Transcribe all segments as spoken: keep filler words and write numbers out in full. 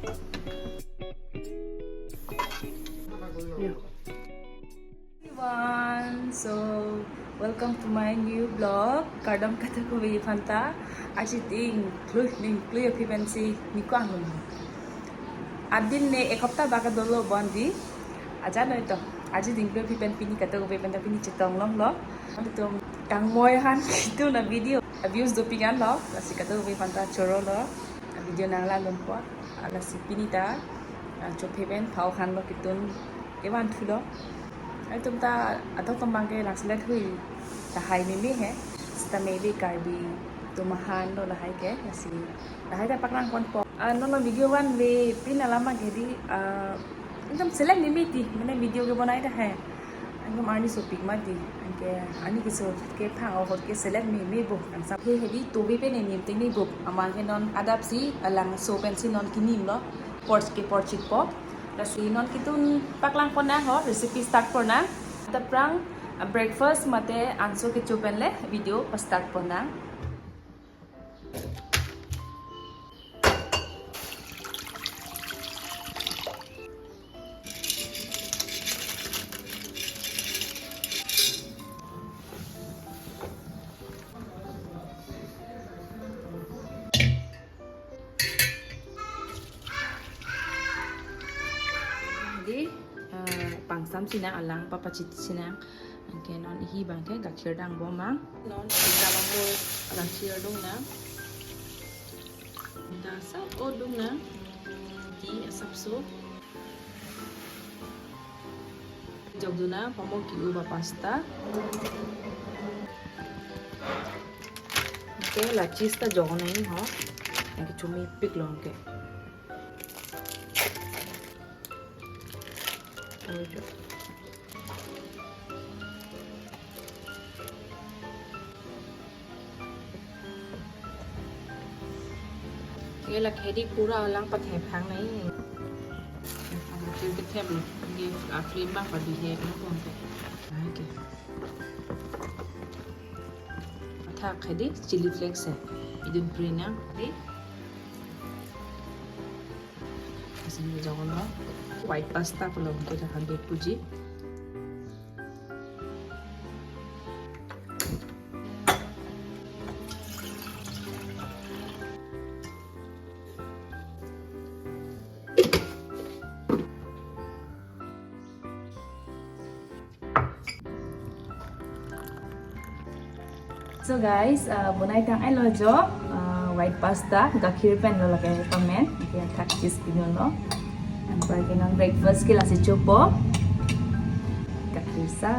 Everyone, so welcome to my new vlog. Kardom kadokave aphanta. Aji ding klui, ding klui aphi pensi niko angun. Adin ne ek hapta baka dolo bondi. Aja noi to. Aji ding klui aphi pen pini kadokave aphanta pini chetong longlo. Atum kangmoi han ketun a-video. A-views dopik anlo. Lasi kadokave aphanta chorolo. A-video nanglang dunpo. Lasi pini ta, ah, chophe pen phao khanlo ketun kevan thulo. Atum ta adok tombang ke langselet hui. Lahai meme he. Sita mebe Karbi atum ahan lo lahai ke. Lasi lahai ta paklang ponpo. Ah, non non video vanve pini alam ke di, ah, ekdom selek meme ti, mane video ke bonai ta hai. Ekdom arni sopik mati. Anke arni keso ke phang ahut ke selek meme bo. Nang sap he hedi tobi pen enim te ni bo. Amat ke non adapsi alangso pensi non kinimlo. Porch ke porchikpo. Lasi non ketun paklang ponnang ho, recipe start ponnang. Aphrang, ah, breakfast mate anso kecho pen le video pa-start ponnang. Di, eh, pangsam sinang, alang papachit sinang. Anke non ihi abang ke gakhir dang bom ang. Non sita bang mo gakhir dungnang. Dak sap o dungnang. Di asapso. Jok dunang, pamok ke-u ba pasta. Anke la cheese ta jok nang ho. Anke chomepiklo anke. Oi, jo. Ye la khedi pura alang pathep hang nai. Alang kethep lo. Ye a flame bang pabihek lo kong ke. Ai ke. Athak khedi chili flakes hai. Idun prinang di. Asin jok lo. White pasta pulo ke ta khan puji. So guys, uh, bonai tang-et lo jo, uh, white pasta, gakhir pen lo lake pamen, okay, athak cheese pinun lo. Anpar ke non breakfast ke lasi chopo. Gakhir sa.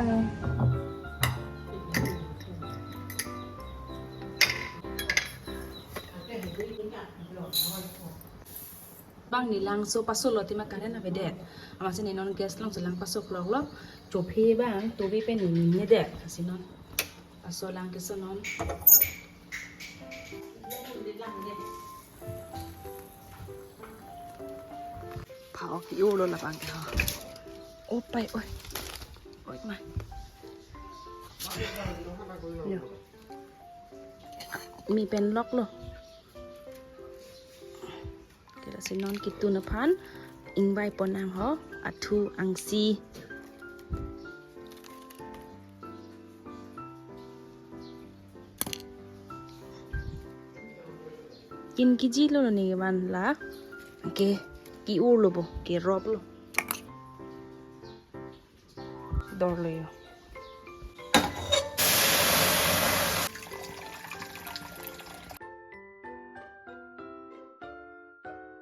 Bang ne langso pasolo tima current avedet. Amatsi ne non gas alongsi lang paso kloklo. Chophe bang tobi pen ne nimnedet. Lasi non paso lang keso non. Phao ke-u lo labang ke ho. Opai, oi. Oi ma. Yo. Mi pen loklo. Ke lasi non ketun aphan ingvai ponnang ho, athu angsi. Kin kiji lo ne van la. Ke, ke-u lo bo, kerop lo. Dor lo yo.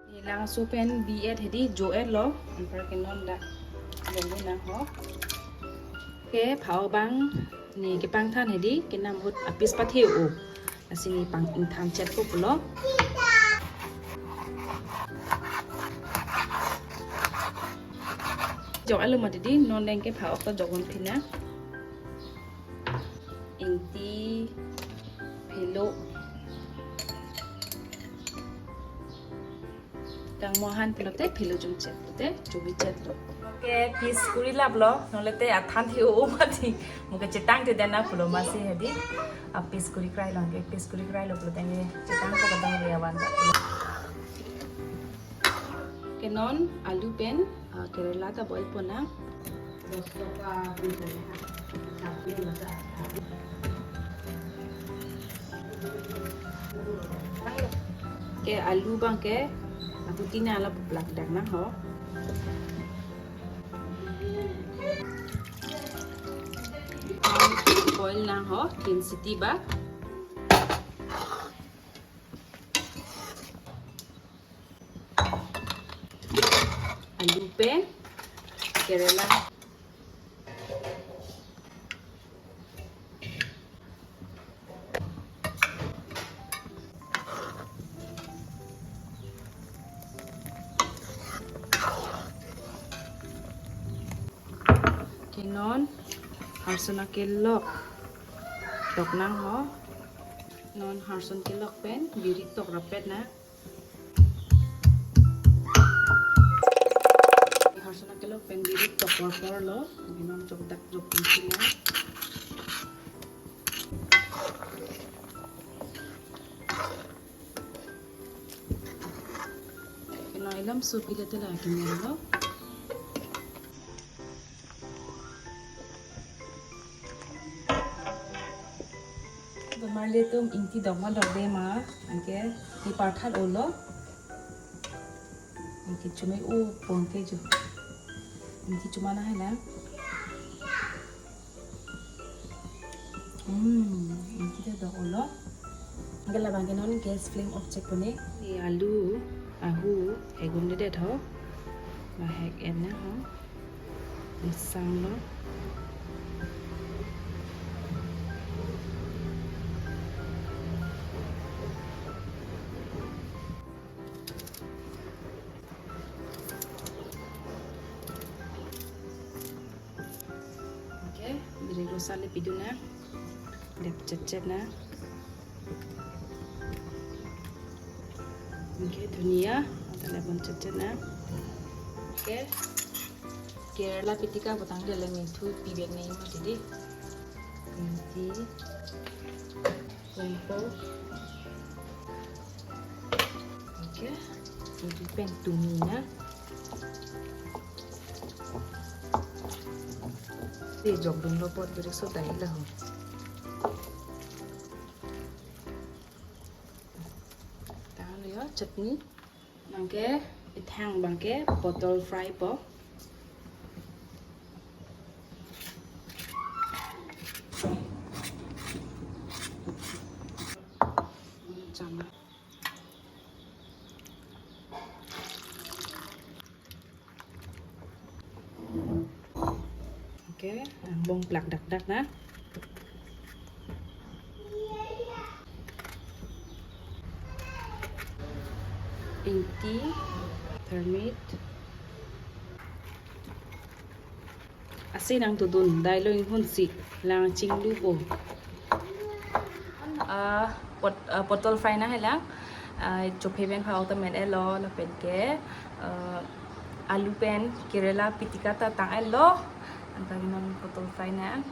Ne langso pen bi-et hedi jo-et lo, anpar ke non dak dong nang ho. Ke phao bang ne kepangthan hedi, kenam ahut a-piece pathe-o. Lasi ne pang ingthan chetpo pulo. Jok alu mati di, non leng ke phao ok ta jok un pina. Ingti, phelo. Kangmoi han pulote phelo jumchet pulote chobichet lo. Okay, piece kuri laplo, nonle te athan the-o mati. Mo ke chetang te dena pulo amatsi hedi. A-piece kuri krai lo, ke piece kuri krai lo pulote nge chetang ko kadang le awan ta. Non alu pen, ah, Kerala ta boil ponnang. Ke alu abangke, aku tina ala plak dak nang ho. Boil nang ho, tin siti bak. Alu pen Kerala. Ke non harson akelok tok nang ho. Non harson kelok pen birik tok rapet nang. Harson akelok pen birik tok porpor lo, binom chokdak jok pinsi nang. Ke non ilam supi le tela ke nang lo. Domar le tum ingti dok ma dok de ma, anke ti parthat olo. Anke chumai o pon ke jo. Ingti chuma na hai na. Hmm, ingti ta dok olo. Anke labang ke non gas flame off check pone. Ni alu, ahu, hek un dedet ho. Lahek en nang ho. Insang lo. Anke, birik rosa le pidun nang. Dep chet chet nang. Anke, dhuniya, anta le pon chet chet nang. Anke, Kerala pitika putang dia le mingthu pibek nang ma tidi. Mingti. Kompo. Anke, ingti pen tumi nang. Te jok dun lo pot birik so dai la ho. Tang lo yo chutney. Anke ithang abangke potal fry po. Cham. Anke, angbong plak dak dak nang. Ingti, thermit. Asi nang tudun, dai lo inghun si, lang chinglu po. Ah, pot-, ah, potal fry nang hai lang. Ah, chophe pen pha auto men elo, lapen ke, ah, alu pen Kerala pitika ta tang elo. Anta non potal fry nang.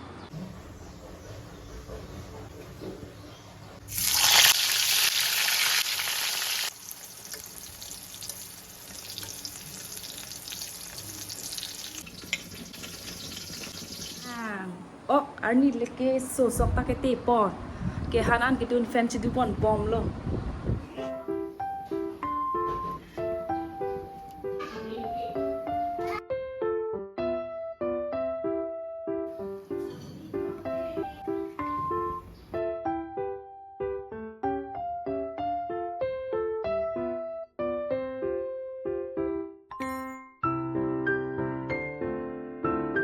Ah, oh, arni leke so sok ta ke te por. Ke hanan ke tun fan chidu pon bom lo.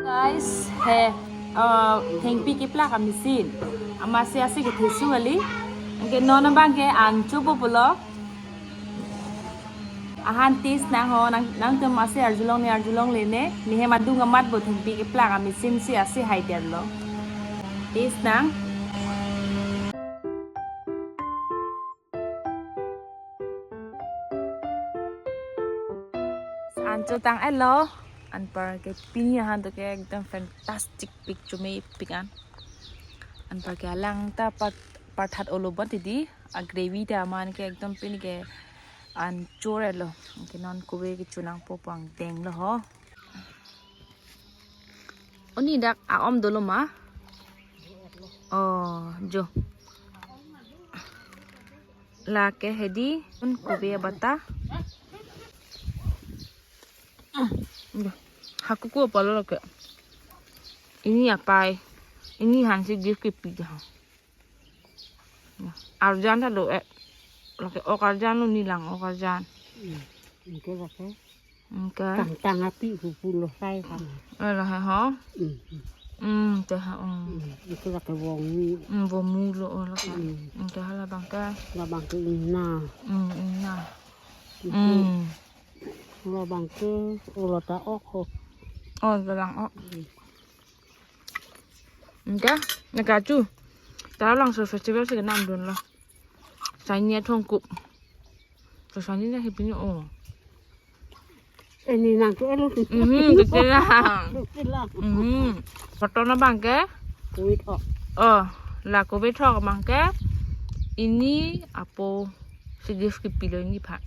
Guys, he, uh, thengpi keplak a machine. Amatsi asi kethe su kali. Anke non abangke an chopo pulo. Ahan taste nang ho, nang, nangtum asi arjulong ne, arjulong le ne. Nehem adung amat bo thengpi keplak a machine si asi hai der lo. Taste nang. An chotang elo, anparke pini ahan to ke ekdom fantastic pik, chomepik an. Anparke alang ta part, parthat olo bon tidi, a gravy ta aman ke ekdom pini ke An chorelo. Anke non kove kechonangpo pu angdenglo ho. Oni dak a-om dolo ma? Oh, jo. Lake hedi, un kove abata. Hako ko apotlo lake. Ini apai. Ini hansi gift kepi ha. Arjan ta do eh. Lake ok arjan lo, nilang ok arjan. Hmm. Anke lake. Anke. Tang tang api pupu lo sai kan. Eh, lahai ho. Hmm. Hmm, te ha, hmm. Hmm. Anke lake vongmu. Hmm, vongmu lo, oh, lake. Hmm. Anke halabangke. Labangke ingna. Hmm, ingna. Anke. Hmm. Labangke, oh, lata ok ho. Oh, galang ok. Hmm. Anke, neka chu. Taralangso festival si kenamdunlo. Saini athongkok. To saini na hipin o. Ini nang ke elu. Mhm, kechelang. Kechelang. Mhm. Hoton abangke? Kove thok. Oh, la kove thok abangke. Ini apo si gift kepilo ini pha.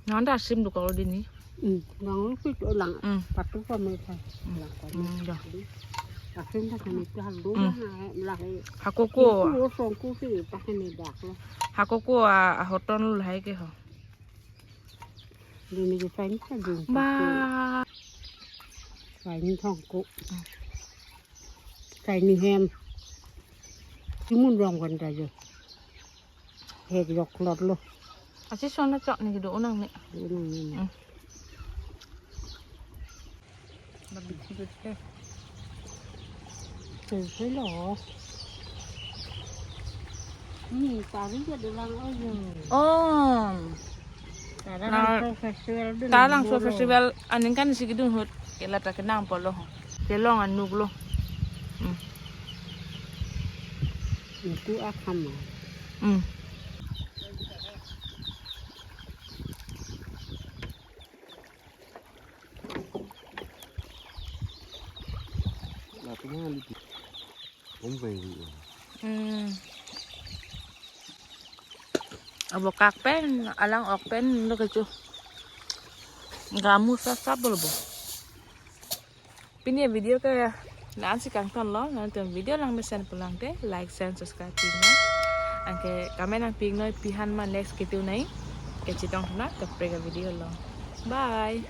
Non ta sim dukok dini. Hmm, nang lu pit ulang. Hmm. Patu pa me pa. Hmm. Lang pa me. Hmm, ya. Asin ta kami tu hal dulu. Hmm. Na, eh, lah, eh. Hako ko. Itu songku si pakai medak lah. Hako ko a, a hoton lo lahai ke ho. Dini ke saini ka dun. Ba. Saini thongkok. Hmm. Saini hem. Timun rong kan ta jo. Hek yok lot lo. Asi son na chok ni kedo unang ni. Unang ni. Hmm. Babi kudut ke. Tuh, hello. Ni, tari ke dalang oyo. Oh. Taralangso festival dun. Taralangso festival aningkan si kedun ahut. Ke lata kenangpo lo. Kelong anuk lo. Hmm. Itu akam. Hmm. Lapu nang lipi. Om pai wi. Hmm. Abo kak pen, alang ok pen, lo kecho. Gamu sasap bolo bo. Pini avideo ke la-an si kangtonlo, nangtum video langmesen pulang te, like, share, subscribe pi nang. Anke comment nangpi noi pi han ma next ketu nai. Kechetong thuna kaprek avideo along. Bye.